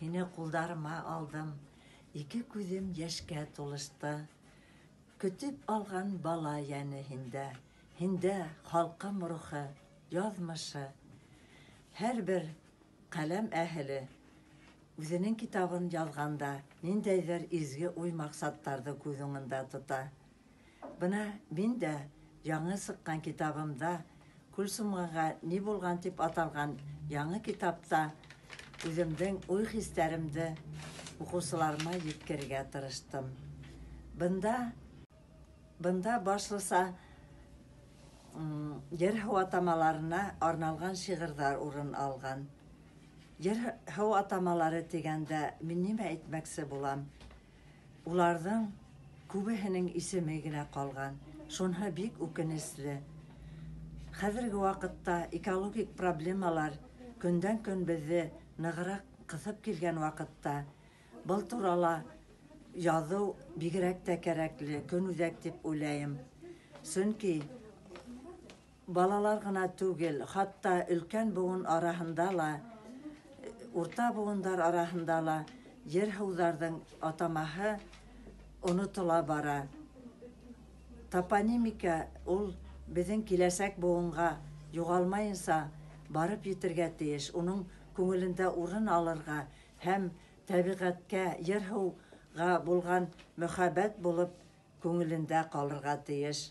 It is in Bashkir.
Һине ҡулдарыма алдым, ике күҙем йәшкә тулышты. Көтөп алған бала йәне һиндә, һиндә халҡым рухы, яҙмышы. Һәр бер ҡәләм әһеле үҙенең китабын яҙғанда ниндәйҙер изге уй-маҡсаттарҙы күҙ уңында тота. Бына мин дә яңы сыҡҡан китабымда Күл сумғанға ни булған тип аталған яңы китапта үҙемдең уй-хистәремде уҡыусыларыма еткерергә тырыштым. Бында бында башлыса ер-һыу атамаларына арналған шиғырҙар урын алған. Ер-һыу атамалары тигәндә мин нимә әйтмәксе булам? Уларҙың күбеһенең исеме генә ҡалған. Шунһы бик үкенесле. Хәҙерге ваҡытта экологик проблемалар көндән-көн беҙҙе нығыраҡ ҡыҫып килгән ваҡытта был турала яҙыу бигерәк тә кәрәкле, көнүҙәк тип уйлайым. Сөнки балалар ғына түгел, хатта өлкән быуын араһында ла, урта быуындар араһында ла ер-һыуҙарҙың атамаһы онотола бара. Топонимика ул беҙҙең киләсәк быуынға юғалмайынса барып етергә тейеш, уның күңелендә урын алырға һәм тәбиғәткә, ер-һыуға булған мөхәббәт булып күңелендә ҡалырға тейеш.